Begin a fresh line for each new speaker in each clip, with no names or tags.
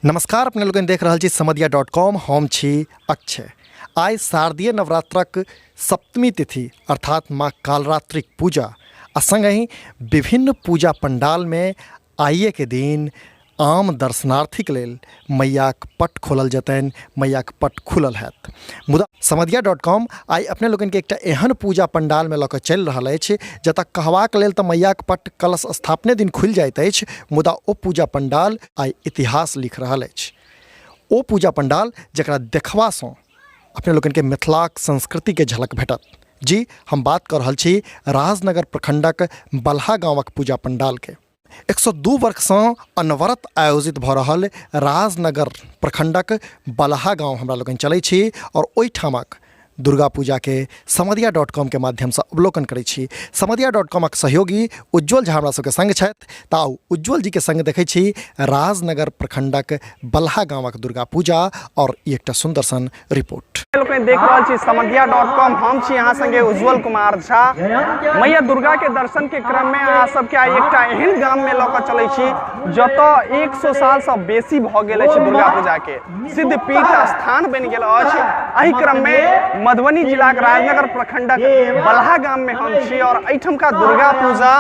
नमस्कार, अपने लोगन देख रहल छी समदिया डॉट कॉम। हम छी अक्षय। आइ शारदीय नवरात्रक सप्तमी तिथि अर्थात माँ कालरात्रिक पूजा आ संगहि विभिन्न पूजा पंडालमे आइएके दिन आम दर्शनार्थीके लेल मैयाक पट खोलल जेतनि, मैयाक पट खुलल हैत। मुदा समदिया डॉट कॉम आइ अपने लोकनिके एकटा एहन पूजा पंडालमे लऽ कऽ चलि रहल अछि जतऽ कहबाक लेल तऽ मैयाक पट कलश स्थापने दिन खुलि जाइत अछि, मुदा ओ पूजा पंडाल आइ इतिहास लिख रहल अछि। ओ पूजा पंडाल जकरा देखबासँ अपने लोकनिके मिथिलाक संस्कृतिके झलक भेटत। जी, हम बात कऽ रहल छी राजनगर प्रखंडक बलहा गाँवक पूजा पंडालके। 102 वर्षसँ अनवरत आयोजित भऽ रहल राजनगर प्रखंडक बलहा गाँव हमरा लोकनि चलै छी आओर ओहिठामक दुर्गा पूजाके समदिया डॉट कॉमके माध्यमसँ अवलोकन करै छी। समदिया डॉट कॉमक सहयोगी उज्ज्वल झा हमरा सबके संग छथि। तऽ आउ उज्ज्वल जीके संग देखै छी राजनगर प्रखंडक बलहा गाँवक दुर्गा पूजा आओर ई एकटा सुन्दर सन रिपोर्ट।
लोकनि देख रहल छी समदिया डॉट कॉम। हम छी अहाँ संगे उज्ज्वल कुमार झा। मैया दुर्गा के दर्शन के क्रम में अहाँ सबके आइ एकटा एहन गाम में लऽ कऽ चलै छी जतऽ 100 साल सँ बेसी भऽ गेल अछि दुर्गा पूजा के सिद्ध पीठ स्थान बनि गेल अछि। एहि क्रम में मधुबनी जिलाक राजनगर प्रखंडक बलहा गाम में हम छी और एहिठमका दुर्गा पूजा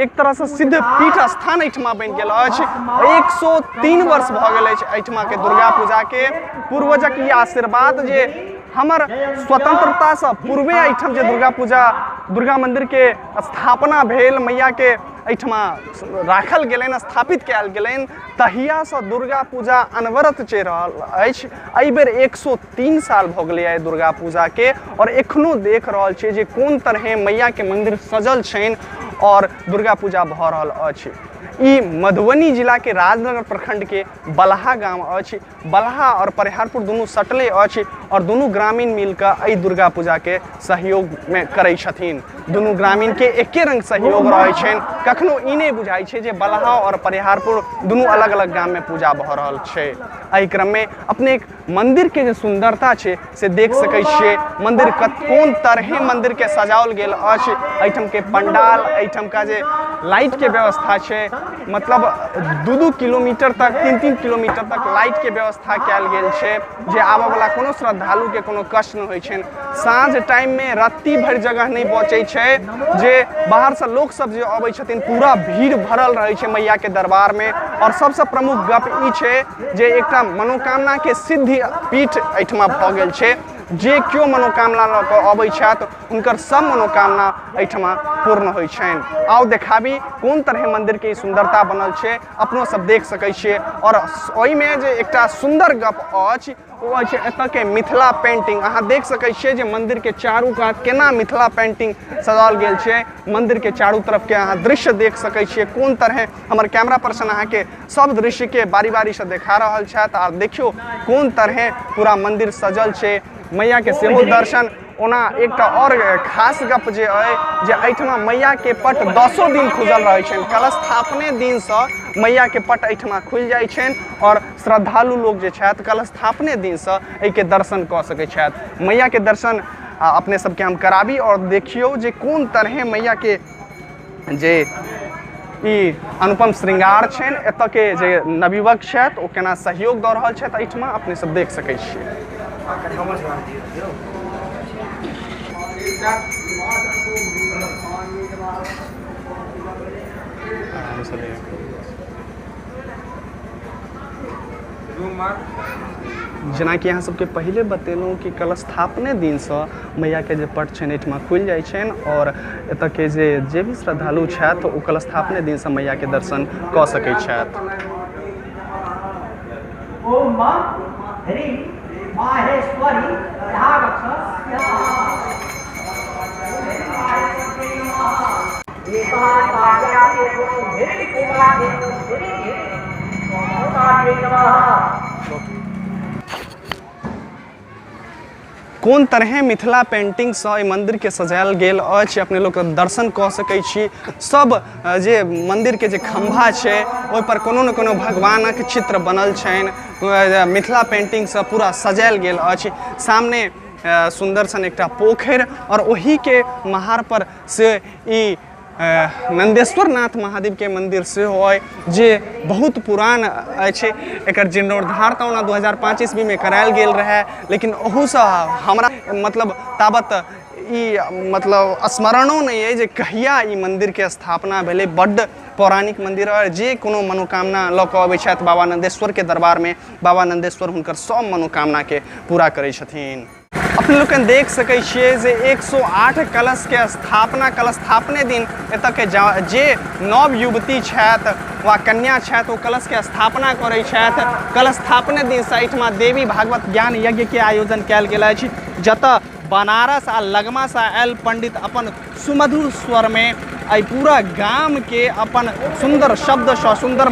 एक तरह से सिद्ध पीठ स्थान एहिठमा बनि गेल अछि। 103 वर्ष भऽ गेल अछि एहिठमा के दुर्गा पूजा के। पूर्वजक ई आशीर्वाद जे हमर स्वतंत्रतासँ पूर्वे एहिठाम जे दुर्गा पूजा दुर्गा मंदिर के स्थापना भेल, मैया के एहिठमा राखल गेलनि, स्थापित कयल गेलनि, तहियासँ दुर्गा पूजा अनवरत चलि रहल अछि। एहिबेर 103 साल भऽ गेलैए दुर्गा पूजाके और एखनो देख रहल छियै जे कोन तरहे मैयाके मंदिर सजल छनि और दुर्गा पूजा भऽ रहल अछि। ई मधुबनी जिलाके राजनगर प्रखंडके बलहा गाम अछि। बलहा और परिहारपुर दुनू सटले अछि और दुनू ग्रामीण मिलकऽ एहि दुर्गा पूजाके सहयोगमे करै छथिन। दुनू ग्रामीणके एके रङ्ग सहयोग रहै छनि। कखनो ई नहि बुझाइ छै जे बलहा और परिहारपुर दुनू अलग अलग गाममे पूजा भऽ रहल छै। एहि क्रममे अपने मन्दिरके जे सुन्दरता छै से देख सकै छियै। मन्दिर कोन तरहे मन्दिरके सजाओल गेल अछि, एहिठामके पंडाल, एहिठामका जे लाइटके व्यवस्था छै, मतलब 2-2 किलोमीटर तक 3-3 किलोमीटर तक लाइटके व्यवस्था कयल गेल छै जे आबऽवला कोनो श्रद्धालुके कोनो कष्ट नहि होइ छनि। साँझ टाइममे रत्ती भरि जगह नहि बचै छै जे बाहरसँ लोकसब जे अबै छथिन पूरा भीड़ भरल रहै छै मैयाके दरबारमे। आओर सबसँ प्रमुख गप ई छै जे एकटा मनोकामनाके सिद्धि पीठ एहिठमा भऽ गेल छै। जे केओ मनोकामना लऽ कऽ अबै छथि हुनकर सब मनोकामना एहिठमा पूर्ण होइ छनि। आउ देखाबी कोन तरहे मन्दिरके ई सुन्दरता बनल छै, अपनो सब देख सकै छियै। आओर ओहिमे जे एकटा सुन्दर गप अछि ओ अछि एतऽके मिथिला पेंटिंग। अहाँ देख सकै छियै जे मन्दिरके चारू कात केना मिथिला पेंटिंग सजाओल गेल छै। मन्दिरके चारू तरफके अहाँ दृश्य देख सकै छियै कोन तरहे हमर कैमरा पर्सन अहाँके सब दृश्यके बारी बारीसँ देखा रहल छथि। आर देखियौ कोन तरहे पूरा मन्दिर सजल छै, मैयाके सेहो दर्शन। ओना एकटा आओर खास गप जे अइ जे एहिठमा मैयाके पट 10 दिन खुजल रहै छनि। कलश स्थापने दिनसँ मैयाके पट एहिठमा खुलि जाइ छनि आओर श्रद्धालु लोक जे छथि कलश स्थापने दिनसँ एहिके दर्शन कऽ सकै छथि। मैयाके दर्शन अपने सबके हम कराबी आओर देखियौ जे कोन तरहे मैयाके जे ई अनुपम श्रृंगार छनि, एतऽके जे नवयुवक छथि ओ केना सहयोग दऽ रहल छथि एहिठमा अपने सब देख सकै छियै। जेनाकि अहाँ सबके पहिले बतेलहुँ कि कलशस्थापने दिनसँ मैयाके जे पट छनि एहिठमा खुलि जाइ छनि आओर एतऽके जे जे भी श्रद्धालु छथि ओ कलशस्थापने दिनसँ मैयाके दर्शन कऽ सकै छथि।
ओम मां ह्रीं माहेश्वरी
कोन तरहे मिथिला पेंटिंगसँ एहि मन्दिरके सजायल गेल अछि अपने लोक दर्शन कऽ सकै छी। सब जे मन्दिरके जे खम्भा छै ओहिपर कोनो ने कोनो भगवानक चित्र बनल छनि, मिथिला पेंटिंगसँ पूरा सजायल गेल अछि। सामने सुन्दर सन एकटा पोखरि और ओहिके महार पर से ई नन्देश्वर नाथ महादेवके मन्दिर सेहो अइ जे बहुत पुरान अछि। एकर जीर्णोद्धार तऽ ओना 2005 ईस्वीमे करायल गेल रहए, लेकिन ओहूसँ हमरा मतलब ताबत ई मतलब स्मरणो नहि अइ जे कहिया ई मन्दिरके स्थापना भेलै। बड्ड पौराणिक मन्दिर अइ, जे कोनो मनोकामना लऽ कऽ अबै छथि बाबा नन्देश्वरके दरबारमे, बाबा नन्देश्वर हुनकर सब मनोकामनाके पूरा करै छथिन। अपने लोकनि देख सकै छियै जे 108 कलशके स्थापना कलशस्थापने दिन एतऽके जे नव युवती छथि वा कन्या छथि ओ कलशके स्थापना करै छथि। कलशस्थापने दिनसँ एहिठमा देवी भागवत ज्ञान यज्ञके आयोजन कयल गेल अछि, जतऽ बनारस आ लगमासँ आयल पंडित अपन सुमधुर स्वरमे एहि पूरा गामके अपन सुन्दर शब्दसँ सुन्दर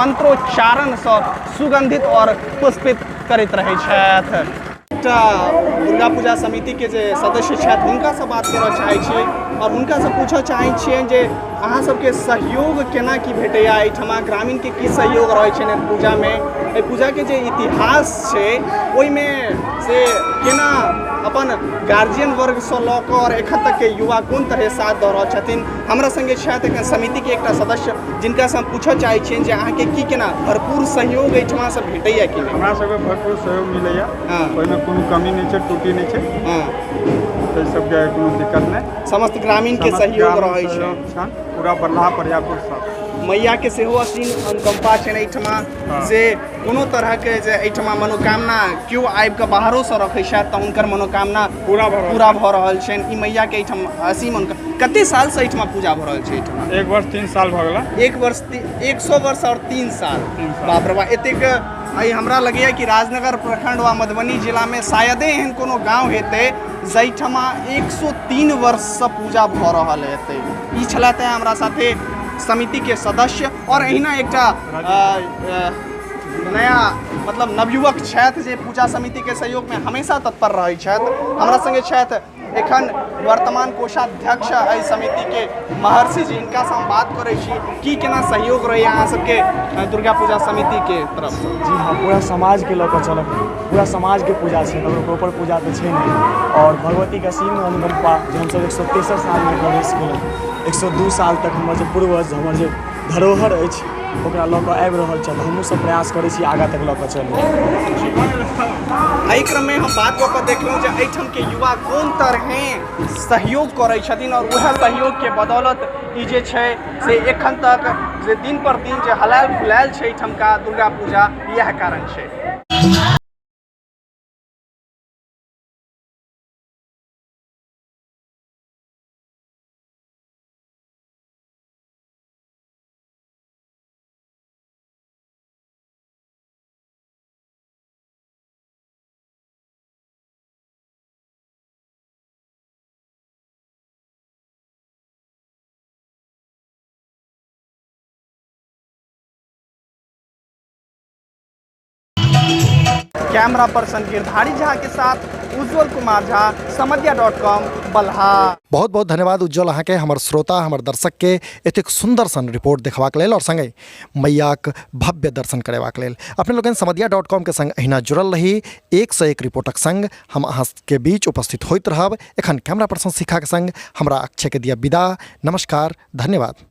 मंत्रोच्चारणसँ सुगन्धित आओर पुष्पित करैत रहै छथि। एकटा दुर्गा पूजा समितिके जे सदस्य छथि हुनकासँ बात करऽ चाहै छी आओर हुनकासँ पूछऽ चाहै छियनि जे अहाँ सबके सहयोग केना की भेटैए, एहिठमा ग्रामीणके की सहयोग रहै छनि एहि पूजामे, एहि पूजाके जे इतिहास छै ओहिमे से केना अपन गार्जियन वर्गसँ लऽ कऽ आओर एखन तकके युवा कोन तरहे साथ दऽ रहल छथिन। हमरा सङ्गे छथि एखन समितिके एकटा सदस्य जिनकासँ हम पूछऽ चाहै छियनि जे अहाँके की केना भरपूर सहयोग एहिठमासँ भेटैए कि नहि।
हमरा सबके भरपूर सहयोग मिलैए, ओहिमे कोनो कमी नहि छै, त्रुटि नहि छै, ताहि सबके कोनो दिक्कत नहि,
समस्त ग्रामीणके सहयोग रहै छै
पूरा बरलाहा बरियारपुर सब।
मैयाके सेहो असीम अनुकम्पा छनि एहिठमा जे कोनो तरहके जे एहिठमा मनोकामना केओ आबिकऽ बाहरोसँ रखै छथि तऽ हुनकर मनोकामना पूरा भऽ रहल छनि। ई मैयाके एहिठाम असीम अनुकम्पा। कते सालसँ एहिठमा पूजा भऽ रहल छै एहिठमा?
1 वर्ष 3 साल भऽ गेल।
1 वर्ष 100 वर्ष आओर 3 साल, बाप रे बाप, एतेक। एहि हमरा लगैए कि राजनगर प्रखंड वा मधुबनी जिलामे शायदे एहन कोनो गाँव हेतै जाहिठमा 103 वर्षसँ पूजा भऽ रहल हेतै। ई छलथि हेँ हमरा साथे समितिके सदस्य आओर एहिना एकटा नया मतलब नवयुवक छथि जे पूजा समितिके सहयोगमे हमेशा तत्पर रहै छथि। हमरा सङ्गे छथि एखन वर्तमान कोषाध्यक्ष एहि समितिके महर्षि जी, हिनकासँ हम बात करै छी की केना सहयोग रहैए अहाँ सबके दुर्गा पूजा समितिके तरफसँ।
जी हाँ, पूरा समाजके लऽ कऽ चलऽ, पूरा समाजके पूजा छै, ककरो प्रॉपर पूजा तऽ छै नहि। आओर भगवतीके असीम अनुकम्पा जे हमसब 163 सालमे प्रवेश केलहुँ, 102 साल तक हमर जे पूर्वज हमर जे धरोहर अछि ओकरा लऽ कऽ आबि रहल छथि, हमहूँ सब प्रयास करै छी आगाँ तक लऽ कऽ चली।
एहि क्रममे हम बात कऽ कऽ देखलहुँ जे एहिठामके युवा कोन तरहेँ सहयोग करै छथिन आओर उएह सहयोगके बदौलत ई जे छै से एखन तक जे दिन पर दिन जे हलायल फुलायल छै एहिठामका दुर्गा पूजा, इएह कारण छै। कैमरा पर्सन गिरधारी झा के साथ उज्जवल कुमार झा, समदिया .com, Balha.
बहुत बहुत धन्यवाद उज्जवल अहाँके हमर श्रोता हमर दर्शकके एतेक सुन्दर सन रिपोर्ट देखबाक लेल और संगहि मैयाक भव्य दर्शन करेबाक लेल। अपने लोकनि समदिया .com के संग अहिना जुड़ल रही, एक सँ एक रिपोर्टक संग हम अहाँके बीच उपस्थित होइत रहब। एखन कैमरा पर्सन शिखाके संग हमरा अक्षयके दिया विदा। नमस्कार, धन्यवाद।